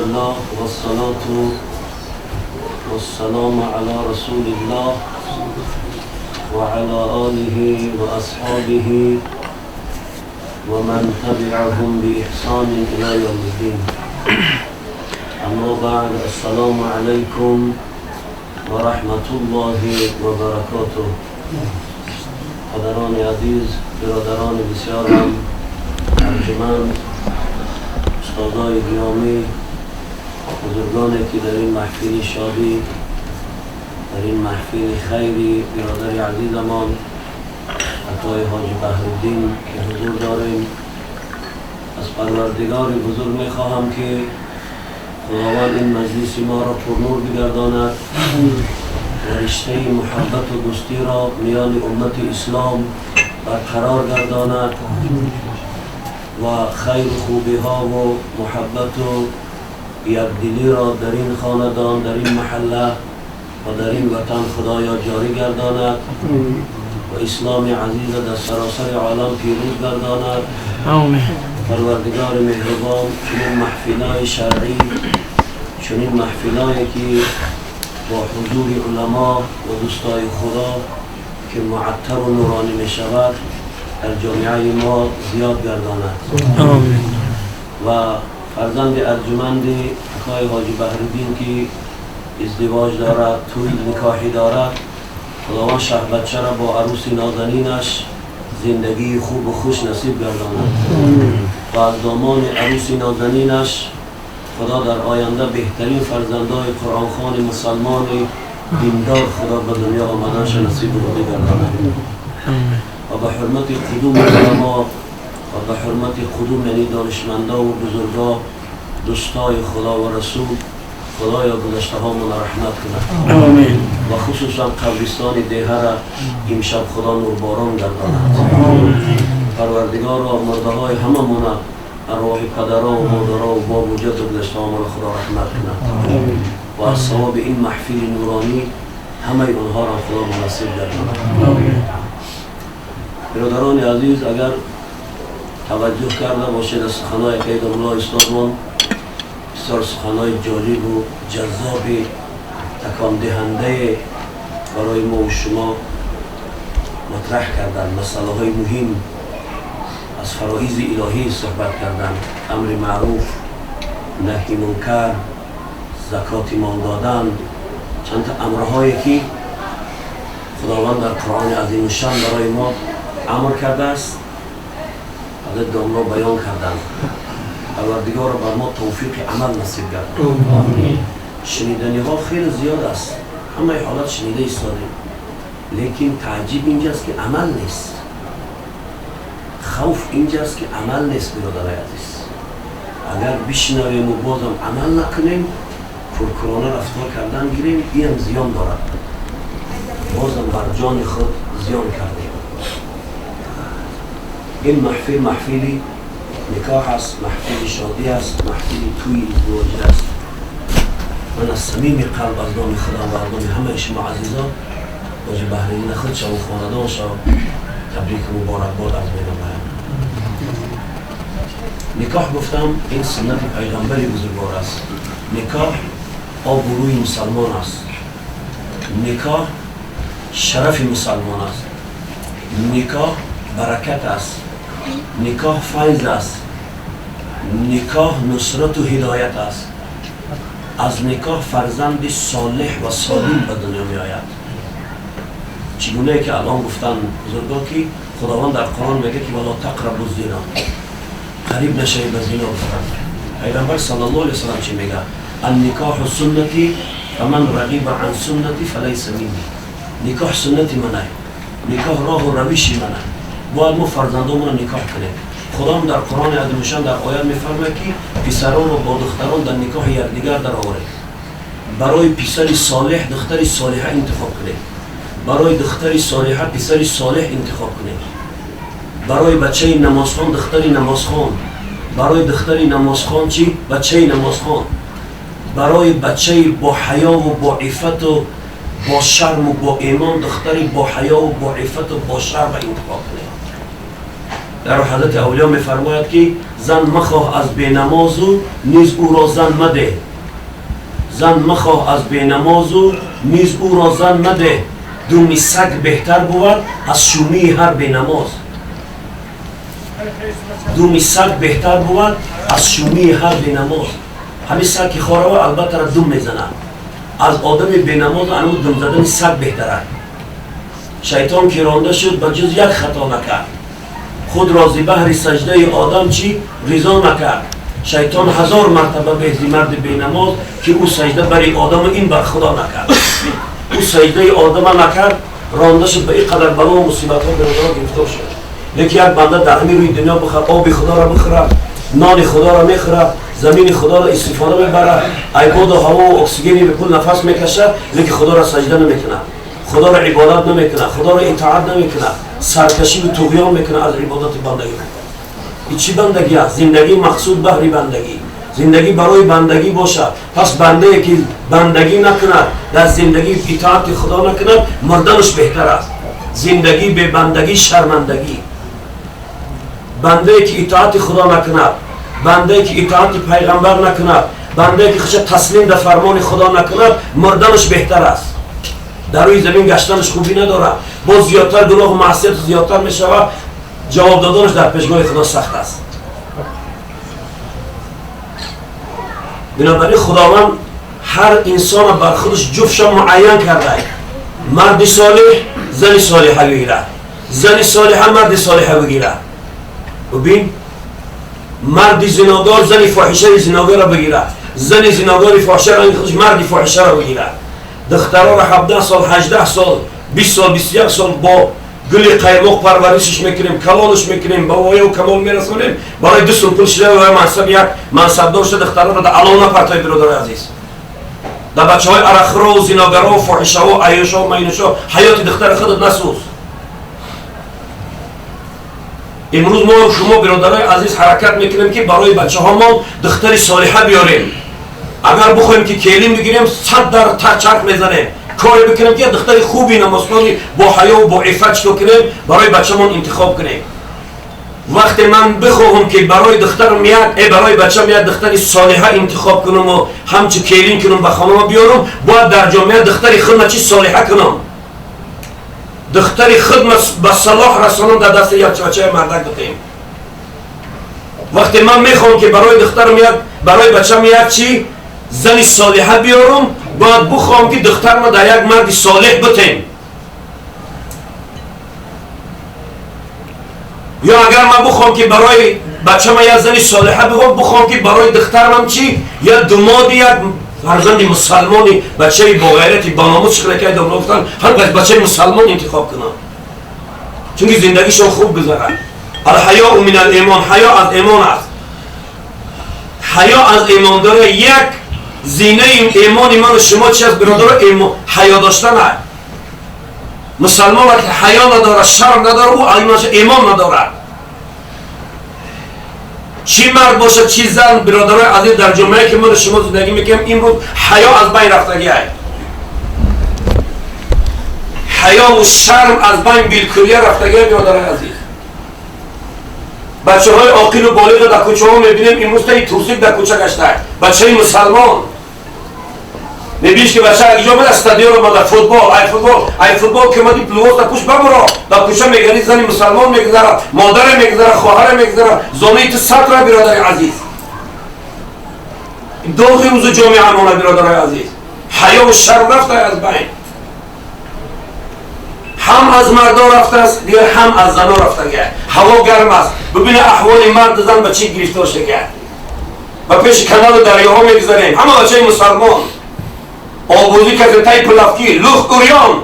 لله والصلاة والسلام على رسول الله وعلى آله وأصحابه ومن تبعهم بإحسان إلى يوم الدين. أما بعد، السلام عليكم ورحمة الله وبركاته. پدران عزیز، برادران بسیارم ارجمند، استادای گرامی، بزرگانی که در این محفل شادی، در این محفل خیری برادر عزیزمان عطای حاجی بحرالدین که حضور داریم، از پروردگار بزرگ میخواهم که خداوند این مجلس ما را پرنور بگرداند و رشته محبت و دوستی را میان امت اسلام برقرار گرداند و خیر و خوبی ها و محبت و یکدلی را در این خاندان، در این محله و در این وطن خدایا جاری گرداند و اسلام عزیز در سراسر عالم پیروز گرداند. آمین. پروردگار مهربان چنین محفلای شرعی، چنین محفلایی که با حضور علما و دوستای خدا که معطر و نورانی می شود در جامعه ما زیاد گرداند. آمین. و فرزند ارجمند اکای حاجی بحرالدین که ازدواج دارد، توی نکاحی دارد، خداوند شه بچه را با عروس نازنینش زندگی خوب و خوش نصیب گرداند و از دامان عروس نازنینش خدا در آینده بهترین فرزندای قرآن خوان مسلمان دیندار خدا به دنیا آمدنش نصیب بگرداند. و به حرمت قدوم علما و به حرمت قدوم یعنی دانشمندا و بزرگا، دوستای خدا و رسول، خدایا گذشته هامون رحمت کند. آمین. و خصوصا قبرستان دهه را امشب خدا نورباران گرداند. پروردگارا مرده های همه مونه، ارواح پدرها و مادرها و باب و جد و گذشته هامون خدا رحمت کند و از ثواب این محفل نورانی همه اونها را خدا منصب گرداند. برادران عزیز، اگر توجه کرده باشید از سخنهای قید الله استادمان، بسیار سخنهای جالب و جذاب تکان دهنده برای ما و شما مطرح کردن. مسئله های مهم از فرائض الهی صحبت کردن، امر معروف، نهی منکر، زکات مال دادن، چند تا امرهایی که خداوند در قرآن عظیم الشان برای ما امر کرده است، حضرت داملا بیان کردن. پروردگار بر ما توفیق عمل نصیب گرداند. شنیدنی ها خیلی زیاد است، همه حالت شنیده ایستادیم، لیکن تعجیب اینجاست که عمل نیست. خوف اینجاست که عمل نیست. برادرای عزیز، اگر بشنویم و بازم عمل نکنیم، کورکورانه رفتار کردن گیریم، این هم زیان دارد، بازم بر جان خود زیان کردیم. این محفل محفلی نکاح است، محفل شادی است، محفل توی ازدواجی است. من از صمیم قلب از نام خدا و از نام همه شما عزیزان حاجی بحرالدین خود و خاندان شو تبریک مبارک باد عرض می‌نمایم. نکاح گفتم این سنت پیغمبری بزرگوار است. نکاح آبروی مسلمان است. نکاح شرف مسلمان است. نکاح برکت است. نکاح فیض است. نکاح نصرت و هدایت است. از نکاح فرزند صالح و سالم به دنیا می آید. چگونه که الان گفتن بزرگا که خداوند در قرآن میگه که ولا تقربوا الزنا، قریب نشوید به زنا. گفتن پیغمبر صلی الله علیه وسلم چی میگه؟ النکاح سنتی فمن رغب عن سنتی فلیس منی. نکاح سنتی منه، نکاح راه و روش منه. باید ما فرزندامون نکاح کنیم. خدا هم در قرآن عظیم در آیات میفرماید که پسران و با دختران در نکاح یکدیگر در آورید. برای پسر صالح دختر صالحه انتخاب کنید، برای دختر صالحه پسر صالح انتخاب کنید، برای بچه نمازخوان دختر نمازخوان، برای دختر نمازخوان چی؟ بچه نمازخوان، برای بچه با حیا و با عفت و با شرم و با ایمان دختری با حیا و با عفت و با شرم انتخاب کنید. Дар ҳазрати авлиё мефармояд ки зан махоҳ аз бенамозу низ ӯро зан мадеҳ. Зан махоҳ аз бенамозу низ ӯро зан мадеҳ. Думи саг беҳтар бувад аз шумии ҳар бенамоз. Думи саг беҳтар бувад аз шумии ҳар бенамоз. Ҳамин саг ки хорава, албатта ра дум мезанад. Аз одами бенамоз ану дум задани саг беҳтар аст. Шайтон ки ронда шуд, ба ҷуз як хато накард. Худро зи баҳри саҷдаи одам чӣ ризо накард. Шайтон ҳазор мартаба беҳ зи марди бенамоз, ки ӯ саҷда бари одаму ин бар худо накард. Ӯ саҷдаи одама накард, ронда шуд, ба ин қадар бало мусибатҳо бародаро гирифтор шуд. Лекин як банда дар ҳамин рӯи дунё бихӯрад, оби худоро бихӯрад, нони худоро мехӯрад, замини худоро истифода мебарад, айбоду ҳавову оксигени бепул нафас мекашад, лекин худоро саҷда намекунад, худоро ибодат намекунад, худоро итоат намекунад, саркашиву туғён мекунад аз ибодати бандагӣ. И чӣ бандагӣ аст? Зиндагӣ мақсуд баҳри бандагӣ, зиндагӣ барои бандагӣ бошад. Пас бандае ки бандагӣ накунад, дар зиндагӣ итоати худо накунад, мурданаш беҳтар аст. Зиндагӣ бебандагӣ шармандагӣ. Бандае ки итоати худо накунад, бандае ки итоати пайғамбар накунад, бандае ки хуша таслим дар фармони худо накунад, мурданаш беҳтар аст. Дар рӯи замин гаштанаш хубӣ надорад, боз зиёдтар гуноҳу маъсият зиёдтар мешавад, ҷавоб доданаш дар пешгоҳи худо сахт аст. Бинобар ин худованд ҳар инсона бар худаш ҷуфтша муайян кардааст. Марди солеҳ зани солиҳа бигирад, зани солиҳа марди солиҳа бигирад. Бибин, марди зиногор зани фоҳишаи зиногорро бигирад, зани зиногори фоҳиша худаш марди фоҳишаро бигирад. Духтарора 17 сол, 18 сол, 20 сол, 21 сол бо гули қаймоқ парваришш мекунем, калонш мекунем, ба вояву камол мерасонем, барои 2 сум пул шида ва мансаб як мансабдор шуда духтарора дар алов напартои. Бародари азиз, дар бачаҳои арақхӯрову зиногарову фоҳишаву аюшову майнушо ҳаёти духтари худат насӯз. Имрӯз мо шумо, бародарои азиз, ҳаракат мекунем ки барои бачаҳомон духтари солиҳа биёрем. Агар бихоҳем ки келин бигирем, 100 дар чарх мезанем, коре бикунем ки духтари хуби намозхони бо ҳаёву бо иффат чико кунем, барои бачамон интихоб кунем. Вақте ман бихоҳам ки барои духтарам як барои бачам як духтари солиҳа интихоб кунаму ҳамчу келин кунам, ба хонама биёрам, бояд дар ҷомеа духтари худма чи солиҳа кунам, духтари худма ба салоҳ расонам, дар дасти як бачаи мардак битем. Вақте ман мехоҳам ки барои духтарам як барои бачам як чи зани солиҳа биёрам, бояд бихоҳам ки духтарма дар як марди солеҳ битем. Ё агар ман бихоҳам ки барои бачама як зани солиҳа бихоҳам, бихоҳам ки барои духтармам чи як думоди як фарзанди мусалмони бачаи боғайрати бономус шиқлакай домла гуфтан, ҳар бачаи мусалмон интихоб кунам, чунки зиндагишон хуб гузарад. Алҳаёу мин алимон, ҳаё аз имон аст. Ҳаё аз имон дора. Як зинаи имони ману шумо чи аст, бародаро? Ҳаё доштан аст. Мусалмон вақте ҳаё надорад, шарм надорад, ӯ имон надорад. Чӣ мард бошад, чӣ зан, бародарои азиз, дар ҷомеае ки ману шумо зиндагӣ мекунем, имрӯз ҳаё аз байн рафтагиай. Ҳаёву шарм аз байн билкуллия рафтагиай, бародарои азиз. Бачаҳои оқилу болиғро дар кӯчаҳо мебинем, имрӯз таи турсик дар кӯча гаштаа. Бачаи мусалмон мебиниш ки бача агиҷо омада, стадион омада, футбол, ай футбол, ай футбол ки омади, либоса пӯш, бабуро дар кӯча мегари, зани мусалмон мегузарад, модаре мегузарад, хоҳаре мегузарад, зонаи ту сатра, биродари азиз. Доғи рӯзу ҷомеамона, биродарои азиз, ҳаёву шарм рафта аз байн. Ҳам аз мардо рафтааст, дигар ҳам аз зано рафтага. Ҳаво гарм аст, бибина аҳволи марду зан ба чӣ гирифтор шага. Ба пеши каналу дарёҳо мегузарем, ҳама бачаи мусалмон обозӣ кардем, таи пулавки лухт урён.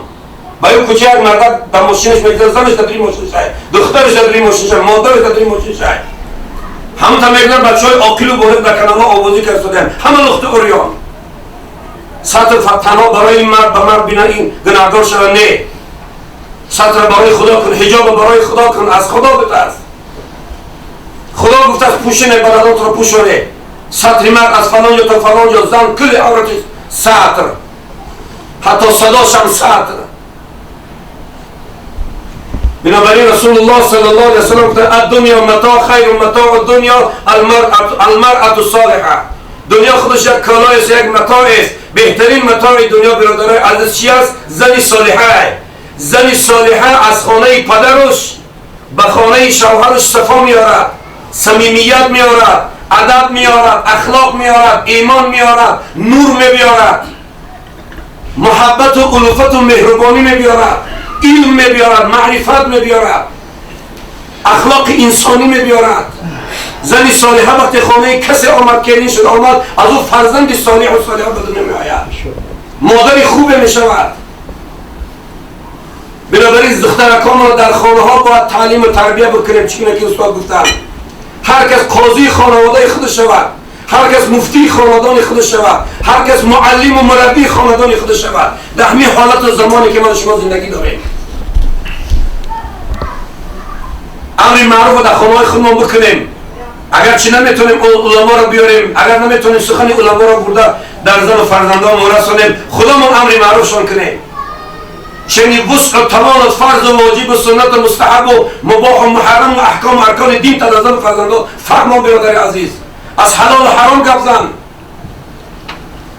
Ба ю кӯча як мардак дар мошинаш мегузарад, занаш дар дри мошинашай, духтараш дар дри мошинашай, модараш дар дри мошинашай. Ҳамта мегузарад, бачаҳои оқилу болиғ дар каналҳо обозӣ кардаем, ҳама лухту урён. Сатр танҳо барои мард ба мард бина ин гунаҳгор шава, не. Сатр барои худо кун, ҳиҷоба барои худо кун, аз худо битарс. Худо гуфтааст пӯшине баданотро пӯшоне. Сатри мард аз фалон ҷо то фалон ҷо, зан кулли аврати сатр, ҳатто садошам сатр. بنابراین رسول الله صلی الله علیه وسلم گفت الدنیا متاع، خیر متاع الدنیا المرأة الصالحه. دنیا خودش یک کالای است، یک متاع است. بهترین متاع دنیا برادرای عزیز چی است؟ زن صالحه. زن صالحه از خانه پدرش به خانه شوهرش صفا میارد، صمیمیت میارد، ادب میارد، اخلاق میارد، ایمان میارد، نور میارد، محبت و الفت و مهربانی میارد، علم میارد، معرفت میارد، اخلاق انسانی میارد. زن صالحه وقتی خانه کسی آمد که شد آمد، از او فرزند صالح و صالحه به دنیا میآید، مادر خوب میشود. بنابراین دخترکان را در خانه ها باید تعلیم و تربیه بکنیم. چون که استاد گفتن هر کس قاضی خانواده خود شود، هر کس مفتی خاندان خود شود، هر کس معلم و مربی خاندان خود شود. در همین حالت و زمانی که ما شما زندگی داریم، امر معروف در خانه های خودمان بکنیم. اگر چی نمیتونیم علما را بیاریم، اگر نمیتونیم سخن علما را برده در زن و فرزندان رسانیم، خودمان امر معروفشان کنیم. چنین وسع و توان و فرض و واجب و سنت و مستحب و مباح و محرم و احکام و ارکان دین تا در زن و فرزندان فهمان. برادر عزیز، از حلال و حرام گپ زن.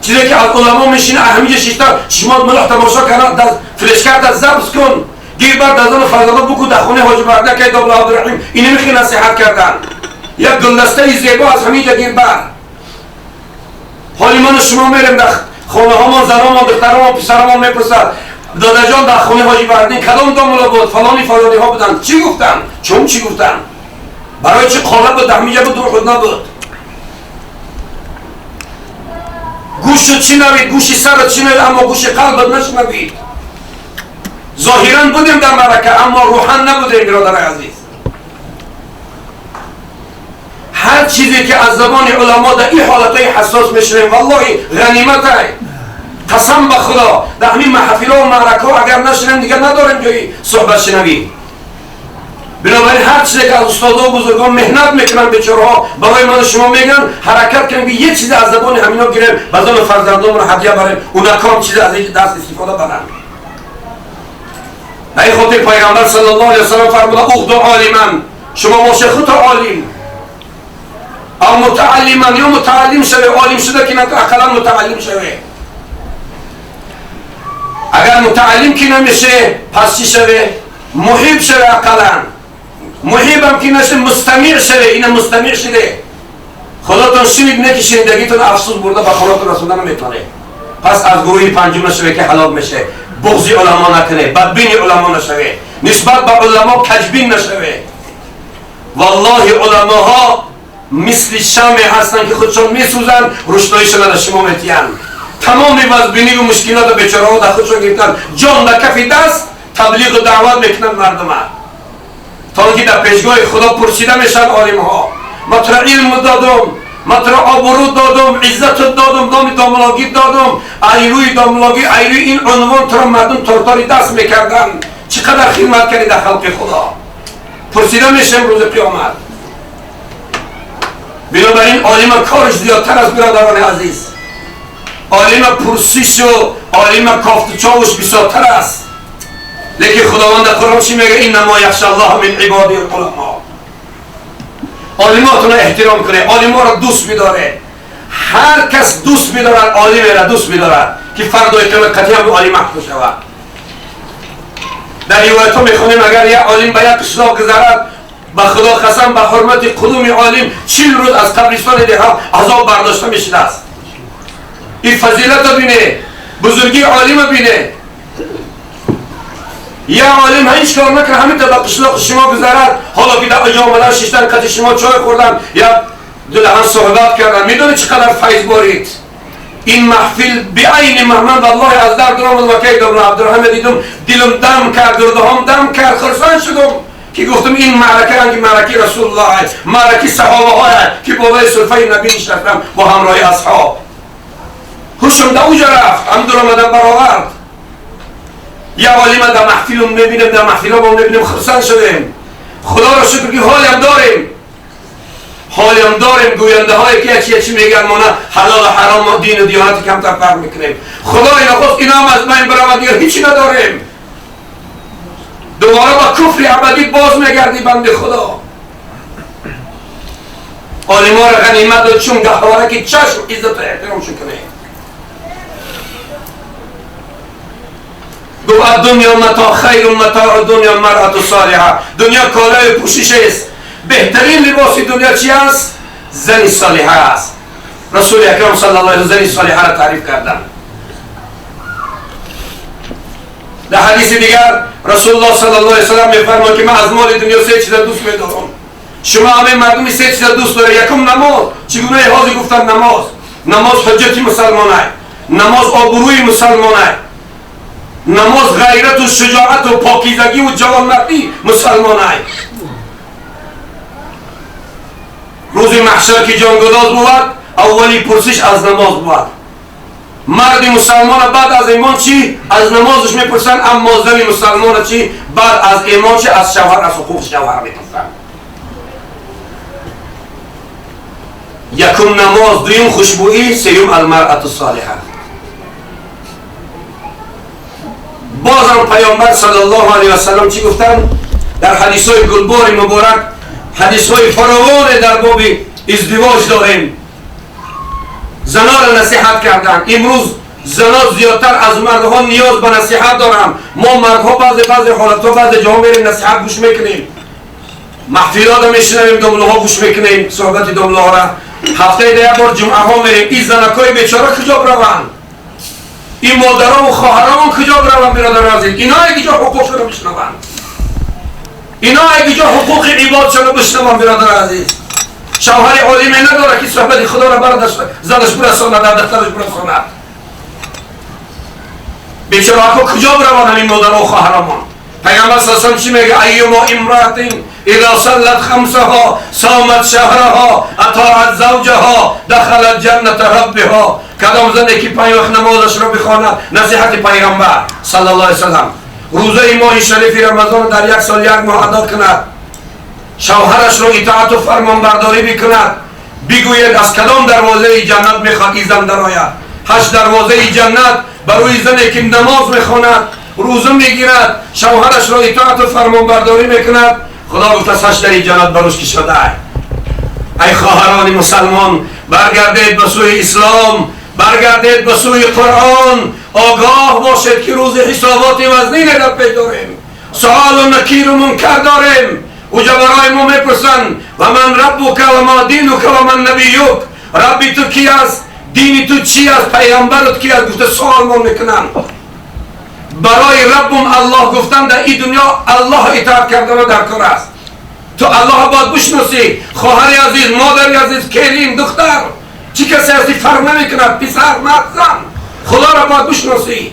چیزی که از علما میشینه اهمیت شیشتا شما ملح تماشا کنه، در فلشکارت ضبط کن، گیر بر در زن و فرزندان بکن. در خونه حاجی برده که دابل عبدالرحیم اینه میخی نصیحت کردن، یک گلدسته زیبا از همینجا گیر بر. حالی من و شما میریم در خونه هامان، زنامان، دخترمان، پسرمان میپرسد دادا جان در خونه حاجی بردین کدام داملا بود، فلانی فلانی ها بودن، چی گفتن، چون چی گفتن، برای چی قالب بود، همینجا بود، دور خود نبود. گوش چی نوید، گوشی سر چی نوید، اما گوش قلبت نشنوید. ظاهرا بودیم در معرکه اما روحا نبودیم. برادر عزیز، هر چیزی که از زبان علما در این حالتهای حساس میشنیم والله غنیمت. قسم به خدا در همین محفل و معرکه اگر نشنیم دیگه نداریم جایی صحبت شنوی. بنابراین هر چیزی که از استادا و بزرگان مهنت میکنن بیچاره‌ها برای من و شما میگن، حرکت کنیم که یه چیز از زبان همینا گیریم، بزن فرزندان رو هدیه بریم، اونا کام چیز از این دست استفاده برن. به این خاطر پیغمبر صلی الله علیه و سلم فرموده اغدو عالما، شما باشه خود عالم او متعلما، یا متعلم شوی، عالم شده که نه اقلا متعلم شوی. اگر متعلم که نمیشه پس چی شوی؟ محب شوی، اقلا محبم که نشه مستمع شوی. اینا مستمع شده، خداتون شنید نه که شنیدگیتون افسوس برده به خداتون رسونده نمیتونه. پس از گروه پنجم نشوه که هلاک میشه. بغض علما نکنه، بدبین علما نشوه، نسبت به علما کجبین نشوه. والله علماها مثل شمع هستن که خودشون میسوزن، روشناییشون در شما میتین. تمام وزبینی و مشکلات بیچاره ها در خودشون گرفتن، جان در کف دست تبلیغ و دعوت میکنن مردم، تا اینکه در پیشگاه خدا پرسیده میشن عالم ها، ما تو را علم دادم، ما تو را آبرو دادم، عزت دادم، نام داملاگی دادم، ایروی داملاگی، ایروی این عنوان تو را مردم تارتاری دست میکردن، چقدر خدمت کردی در خلق خدا. پرسیده میشن روز قیامت. بنابراین عالم کارش زیادتر از برادران عزیز، عالم پرسش و عالم کافت و چاوش بسیارتر است. لیکن خداوند در قرآن چی میگه؟ انما یخشی الله من عباده العلماء. عالماتون احترام کنه، عالما را دوست می‌داره. هر کس دوست می‌دارد عالم را دوست می‌دارد که فردای قیامت قطعی هم عالم محکوم شود. در روایت ها میخوانیم اگر یک عالم به یک قشلاق گذرد، به خدا قسم به حرمت قدوم عالم 40 روز از قبرستان ده عذاب برداشته میشده است. این فضیلت رو بینه، بزرگی عالم رو بینه. یه عالم هیچ کار نکنه، همین تا به قشلاق شما گذرد، حالا که در اینجا آمدن شیشتن قطع شما چای خوردن یا دو دهن صحبت کردن، میدونی چقدر فیض بارید. این محفل بعین من والله از در درآمد و که دارم عبدالرحیم دیدم دلم دم کرد، گردهام دم کرد، خرسان شدم که گفتم این معرکه رنگ معرکه رسول الله است، معرکه صحابه ها که بالای سلفه نبی نشستم با همراه اصحاب. هوشم در اوج رفت، هم درآمدم برآورد. یه عالم در محفل میبینم، در محفل ها میبینم، خرسان شدیم. خدا را شکر که حالم داریم، حالم داریم. گوینده هایی که چی چی میگن ما نه حلال و حرام و دین و دیانت کمتر فرق میکنیم. خدا اینا خواست اینا هم از بین برود، دیگه هیچی نداریم. دوباره با کفر ابدی باز میگردی بنده خدا. عالما را غنیمت داد چون گهواره که چشم عزت و احترامشون کنه. گفت دنیا متاع خیر متاع دنیا مرأة صالحه. دنیا کالای پوشش است، بهترین لباس دنیا چی است؟ زن صالحه است. رسول اکرم صلی الله علیه و زن صالحه را تعریف کردن. در حدیث دیگر رسول الله صلی الله علیه و سلم میفرماید که من از مال دنیا سه چیز دوست میدارم. شما همه مردم سه چیز دوست داره. یکم نماز. چگونه حاضر گفتن نماز؟ نماز حجت مسلمانه، نماز آبروی مسلمانه، نماز غیرت و شجاعت و پاکیزگی و جوانمردی مسلمانه. روز محشر که جانگداز بود اولی پرسش از نماز بود. مرد مسلمان بعد از ایمان چی؟ از نمازش میپرسن. اما زن مسلمان چی؟ بعد از ایمان چی؟ از شوهر، از حقوق شوهر میپرسن. یکم نماز، دویم خوشبویی، سیوم المرأة الصالحه. بازم پیامبر صلی الله علیه و سلم چی گفتن؟ در حدیث های گلبار مبارک، حدیث های فراوان در باب ازدواج داریم. زنا را نصیحت کردن. امروز زنا زیادتر از مردها نیاز به نصیحت دارن. ما مردها بعضی حالتها بعضی جاها میریم نصیحت گوش میکنیم، محفلات را میشنویم، دملوها گوش میکنیم، صحبت دملوها را. هفته یک بار جمعه ها میریم. این زنکای بیچاره کجا بروند؟ این مادرها و خواهرامون کجا بروند برادر عزیز؟ اینا یک جا حقوقشون رو بشنوند، اینا یک جا حقوق عبادشون رو بشنوند برادر عزیز. شوهر عالمی نداره که صحبت خدا را برادرش زنش برساند، در دخترش برساند. بیچاره ها کجا بروند همین مادرها و خواهرامون؟ پیامبر صلی الله علیه و چی میگه؟ ایما امرأة اذا صلت خمسها صامت شهرها اطاعت زوجها دخلت جنة ربها. کدام زنی که پنج وقت نمازش را بخواند، نصیحت پیغمبر صلی الله علیه و سلم، روزه ماه شریف رمضان در یک سال یک ماه ادا کند، شوهرش را اطاعت و فرمانبرداری بکند، بگوید از کدام دروازه جنت میخواد این زن درآید. 8 دروازه جنت برای زنی که نماز میخواند، روزه میگیرد، شوهرش را اطاعت و فرمانبرداری میکند، خدا گفت از 8 در جنت بروش کشاده. ای خواهران مسلمان، برگردید به سوی اسلام، برگردید به سوی قرآن. آگاه باشید که روز حسابات وزنین در پی داریم، سؤال و نکیر و منکر داریم. اوجا برای ما میپرسن و من ربک و ما دینک و من نبیک. ربی تو کی است؟ دین تو چی است؟ پیامبرت کی است؟ گفته سوال ما میکنن. برای ربم الله گفتن در این دنیا الله اطاعت کردن در کار است. تو الله باید بشناسی. خواهر عزیز، مادر عزیز، کلین، دختر، چی کسی هستی فرق نمیکند، پسر، مرد، زن، خدا را باید بشناسی.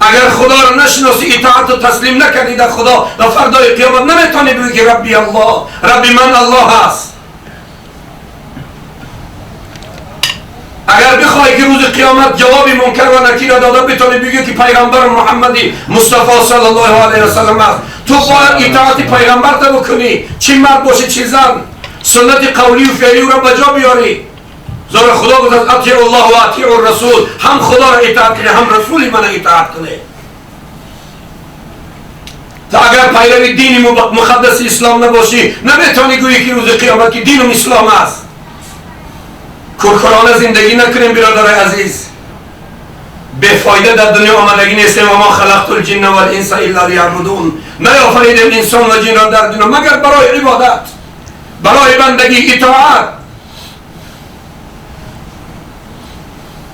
اگر خدا را نشناسی، اطاعت و تسلیم نکردی در خدا، در فردای قیامت نمیتونی بگی که ربی الله، ربی من الله است. اگر بخوای که روز قیامت جواب منکر و نکیر را داده بتونی بگی که پیغمبر محمدی مصطفی صلی الله علیه و سلم است، تو باید اطاعت پیغمبر تا بکنی، چی مرد باشی چی زن، سنت قولی و فعلی را به جا بیاری. زیرا خدا گفت اطیعوا الله و اطیعوا الرسول. هم خدا را اطاعت کنی، هم رسول من اطاعت کنی. تا اگر پیرو دین مقدس اسلام نباشی، نمیتونی گویی که روز قیامت که دینم اسلام است. کورکورانه زندگی نکنیم برادرای عزیز. بفایده در دنیا آمدگی نیستیم. و ما خلقت الجن والانس الا لیعبدون. نیافریدیم انسان و جن را در دنیا مگر برای عبادت، برای بندگی، اطاعت.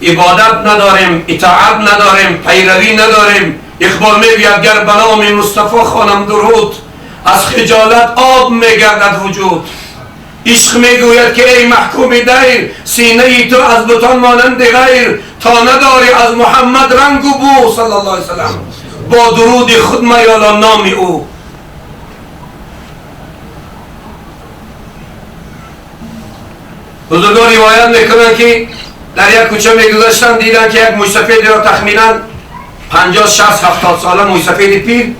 عبادت نداریم، اطاعت نداریم، پیروی نداریم. اقبال میگوید گر به نام مصطفی خوانم درود، از خجالت آب میگردد وجود. عشق میگوید که ای محکوم دیر، سینه ای تو از بتان مانند غیر، تا نداری از محمد رنگ و بو صلی الله علیه وسلم، با درود خود میالا نام او. بزرگان روایت میکنن که در یک کوچه میگذشتن، دیدن که یک موسفید را تخمینا 50 60 70 ساله موسفید پیر،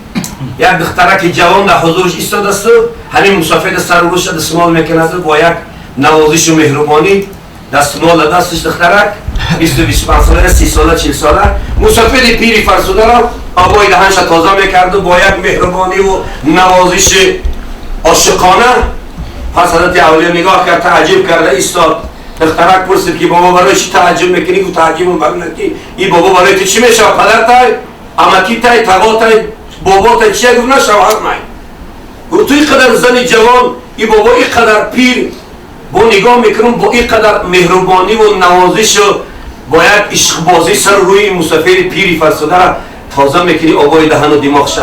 یک دخترک جوان در حضورش ایستاده است و همین موسفید سر و روش دستمال میکند و با یک نوازش و مهربانی دستمال دستش دخترک 20-25 сола، 30 сола، 40 сола موسفید پیری فرسوده را آبای دهنش تازه میکرد و با یک مهربانی و نوازش عاشقانه. پس حضرت اولیا نگاه کرد، تعجب کرده ایستاد. دخترک پرسید که بابا برای چی تعجب میکنی؟ گفت تعجبم برای که این بابا برای تو چی میشه؟ پدر تای، عمکی تای، تقا تای، بابا تای چیه؟ گفت نه شوهر نه. گفت تو اینقدر زن جوان، این بابا اینقدر پیر، با نگاه میکنم با اینقدر مهربانی و نوازش و با یک عشق بازی سر روی مسافر پیری فرسوده را تازه میکنی، آبای دهن و دماغ شه.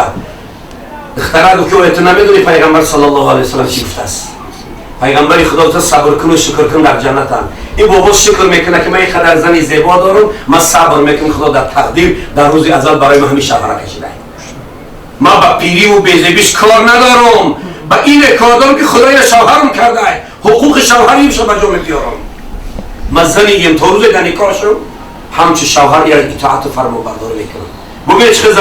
دخترک گفت که تو نمیدونی پیغمبر صلی الله علیه و سلم چی گفته است. پیغمبر خدا تو صبر کن و شکر کن در جنت هم. این بابا شکر میکنه که من اینقدر زن زیبا دارم، من صبر میکنم، خدا در تقدیر در روز ازل برای من همیشه شوهر کشیده. من با پیری و بیزیبیش کار ندارم، با این کار دارم که خدای شوهرم کرده، حقوق شوهریمش رو به جا میبیارم. من زنیم تا روز در نکاح شم همچه شوهر یک اطاعت و فرمانبرداری میکنم. ببینید چه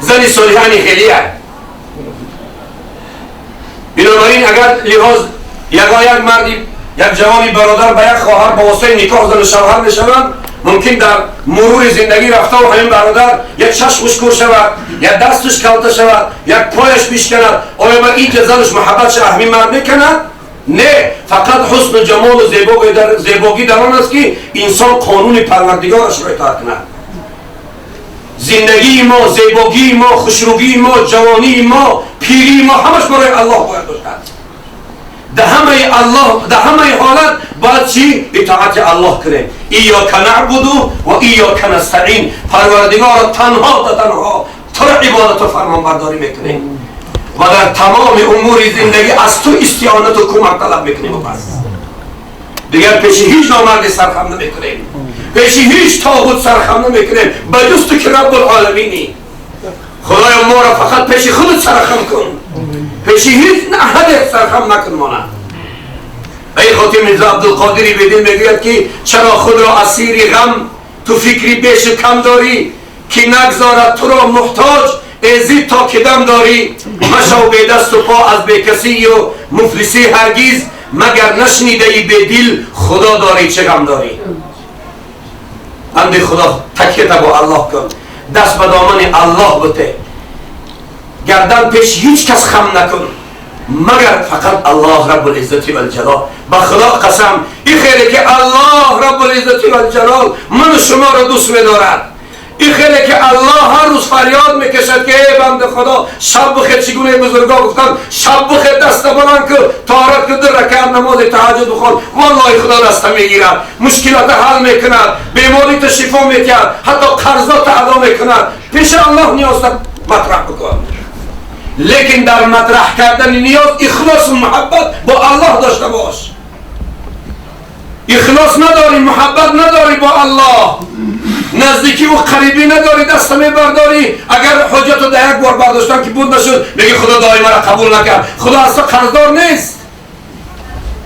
زنی صالحه خیلیه. بنابراین اگر لحاظ یک مردی یک جوانی برادر به یک خواهر با واسطه نکاح زن و شوهر میشوند، ممکن در مرور زندگی رفته و همین برادر یک چشمش کور شود، یک دستش کلته شود، یک پایش بشکند، آیا من این که زنش محبتش همین مرد میکند؟ نه، فقط حسن و جمال و زیبایی در آن است که انسان قانون پروردگارش را اطاعت کند. زندگی ما، زیبایی ما، خوشرویی ما، جوانی ما، پیری ما، همش برای الله باید باشد. در همه الله، در همه حالت باید چی؟ اطاعت الله کنیم. ایاک نعبد و ایاک نستعین. پروردگار تنها و تنها تو را عبادت و فرمانبرداری میکنیم و در تمام امور زندگی از تو استعانت و کمک طلب میکنیم و بس. دیگر پیش هیچ نامردی سرخم نمیکنیم، پیش هیچ طاغوت سرخم نمیکنیم بجز تو که رب العالمینی. خدایا ما را فقط پیش خودت سرخم کن، پیش هیچ احد سرخم نکن مانه. ای خاطر میرزا عبدالقادری بدین میگوید که چرا خود را اسیر غم تو فکری بیش کم داری، که نگذارد تو را محتاج ازی تا که دم داری. مشو به دست و پا از بیکسی و مفلسی هرگیز، مگر نشنیده ای به دل خدا داری چه غم داری. بنده خدا تکیه با الله کن، دست به دامن الله بده، گردن پیش هیچ کس خم نکن مگر فقط الله رب العزت و الجلال. به خدا قسم این خیلی که الله رب العزت و الجلال من و شما را دوست می‌دارد، این خیلی که الله هر روز فریاد میکشد که ای بنده خدا شب بخیر، چگونه بزرگا گفتن شب بخیر دست بلند کن طهارت کن 2 رکعت نماز تهجد بخوان، والله خدا دست میگیرد، مشکلات حل میکند، بیماری تو شفا میکرد، حتی قرضات ادا میکند. پیش الله نیاز مطرح بکن، لیکن در مطرح کردن نیاز اخلاص و محبت با الله داشته باش. اخلاص نداری، محبت نداری با الله، نزدیکی و قریبی نداری، دست میبرداری. اگر حجت رو در یک بار برداشتن که بود نشد، میگه خدا دعای مرا قبول نکرد. خدا از تو قرضدار نیست،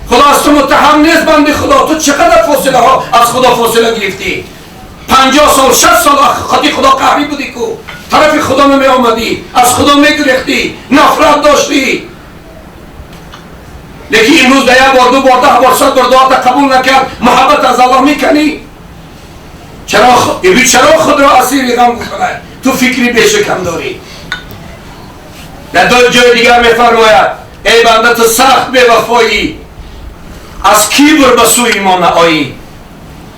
خدا از تو متهم نیست. بنده خدا تو چقدر فاصله ها از خدا فاصله گرفتی؟ 50 سال 60 سال خاطی خدا قهری بودی کو طرف خدا نمی آمدی، از خدا میگریختی، نفرت داشتی. لیکن امروز در یک بار، 2 بار، 10 بار، 100 بار دعا قبول نکرد، محبت از الله میکنی؟ چرا خود را اسیر غم کنه؟ تو فکری بیش کم داری. در دو جای دیگر میفرماید ای بنده تو سخت بی‌وفایی، از کبر به سوی ما نآیی.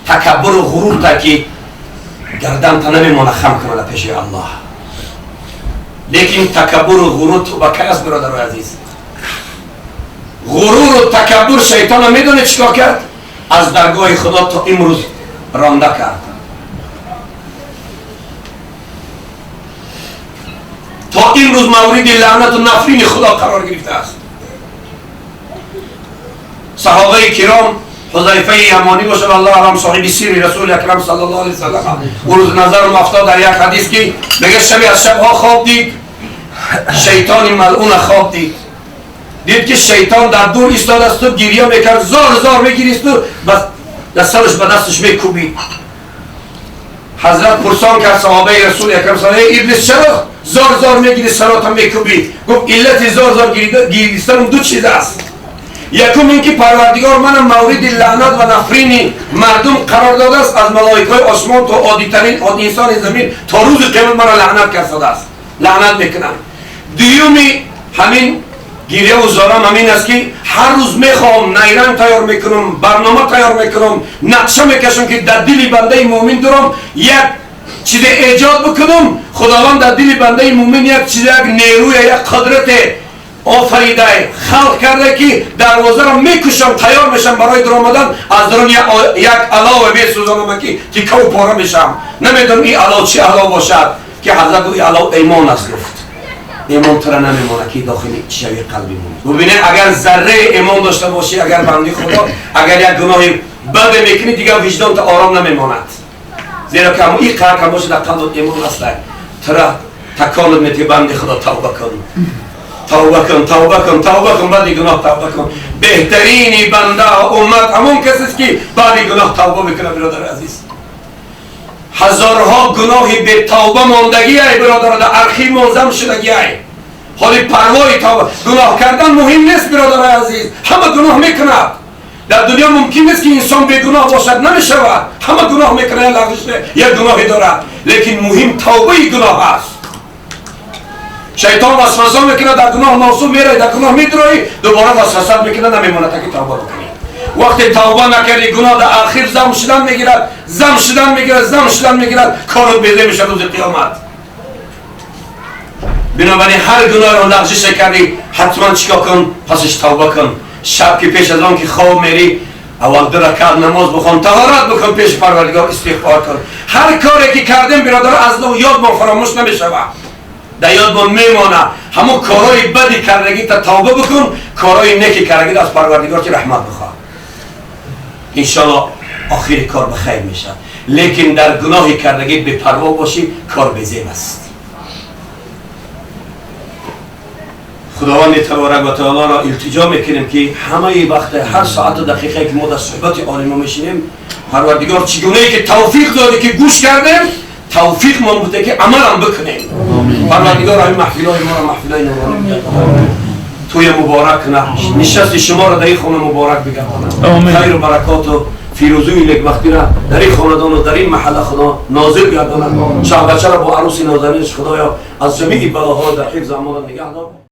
تکبر و غرور تا که گردن تا نمیمانه خم کنه پیش الله. لیکن تکبر و غرور تو با کی است برادر عزیز؟ غرور و تکبر شیطان میدونه چیکار کرد؟ از درگاه خدا تا امروز رانده کرد. تا امروز مورد لعنت و نفرین خدا قرار گرفته است. صحابه کرام، حذیفه یمانی باشه والله اعلم صاحب سیر رسول اکرم صلی الله علیه و سلم، او روز نظر افتاد در یک حدیث که میگه شبی از شبها خواب دید، شیطان ملعون خواب دید، دید که شیطان در دور ایستاده است و گریه میکرد، زار زار میگریست و بس دستش به دستش میکوبید. حضرت پرسان کرد صحابه رسول اکرم صلی الله علیه و آله، ابلیس چرا زار زار میگیری سرات هم میکوبی؟ گفت علت زار زار گریستن دو چیز است. Якум ин ки Парвардигор мана мавриди лаънат ва нафрини мардум қарор додааст, аз малоикаҳои осмон то оддитарин инсони замин то рӯзи қиёмат мара лаънат кардааст, лаънат мекунанд. Дуюми ҳамин гирьяву зорам ҳамин аст ки ҳар рӯз мехоҳам, найранг тайёр мекунам, барнома тайёр мекунам, нақша мекашам ки дар дили бандаи муъмин дурам як чизе эҷод бикунам. Худованд дар дили бандаи муъмин як чизе, як нерӯе, як қудрате офаридай, халқ карда ки дарвозаро мекушам, тайёр мешам барои дуромадан, аз дарун як алове месӯзонам ки тикаву пора мешам. Намедонам ин алов чӣ алов бошад, ки ҳазрат гуфт алов имон аст. Гуфт имон тура намемонад ки дохили шави қалби мумин. Бубине, агар зарраи имон дошта бошӣ, агар банди худо, агар як гуноҳи баде мекунӣ, дигар виҷдон та ором намемонад, зеро ки ҳамон ин қадар кам бошад, дар қалбат имон аст, тура таконат мети, банди худо, тавба кун, тавба кун, тавба кун, тавба кун, баъди гуноҳ тавба кун. Беҳтарини банда уммат ҳамон касест ки баъди гуноҳ тавба мекунад. Бародари азиз, ҳазорҳо гуноҳи бетавба мондагӣ ай, бародаро, дар архив монзам шудагӣ ай. Ҳоли парвои тавба гуноҳ кардан муҳим нест, бародари азиз, ҳама гуноҳ мекунад. Дар дунё мумкин нест ки инсон бегуноҳ бошад, намешавад. Ҳама гуноҳ мекунад, як лағзиш, як гуноҳе дорад, лекин муҳим тавбаи гуноҳ аст. Шайтон васваса мекунад, дар гуноҳ носу мераи, дар гуноҳ медуроӣ, дубора васваса мекунад, намемонад ки тавба бикунӣ. Вақте тавба накардӣ, гуноҳ дар архив зам шудан мегирад, зам шудан мегирад, зам шудан мегирад, корот безе мешавад рӯзи қиёмат. Бинобар ин ҳар гуноҳро лағзише кардӣ, ҳатман чикор кун? Пасаш тавба кун. Шаб ки пеш аз он ки хоб мерӣ, аввал ду ракат намоз бихон, таҳорат бикун, пеши Парвардигор истиғфор кун. Ҳар коре ки кардем, бародар, аз ёдмон фаромӯш намешавад, дар ёдмон мемонад. Ҳамон корҳои бади кардагита тавба бикун, корҳои неки кардагита аз Парвардигор ки раҳмат бихоҳ. Иншалло охири кор ба хайр мешавад. Лекин дар гуноҳи кардагӣ бепарво бошӣ, кор безеб аст. Худованди таборак ва таолоро илтиҷо мекунем ки ҳамаи вақте, ҳар соату дақиқае ки мо дар суҳбати олимо мешинем, Парвардигор чӣ гунае ки тавфиқ доде ки гӯш кардем, тавфиқ мон буде ки амалам бикунем. Парвардигор ҳамин маҳфилҳои моро маҳфилҳои нуронӣ бигардонад, туя муборак кунад, нишасти шуморо дар ин хона муборак бигардонад, хайру баракоту фирӯзии некбахтира дар ин хонадону дар ин маҳалла Худо нозил гардонад. Шаҳбачаро бо арӯси нозанинаш Худоё аз ҷамии балоҳо дар ҳифз амона нигаҳ дор.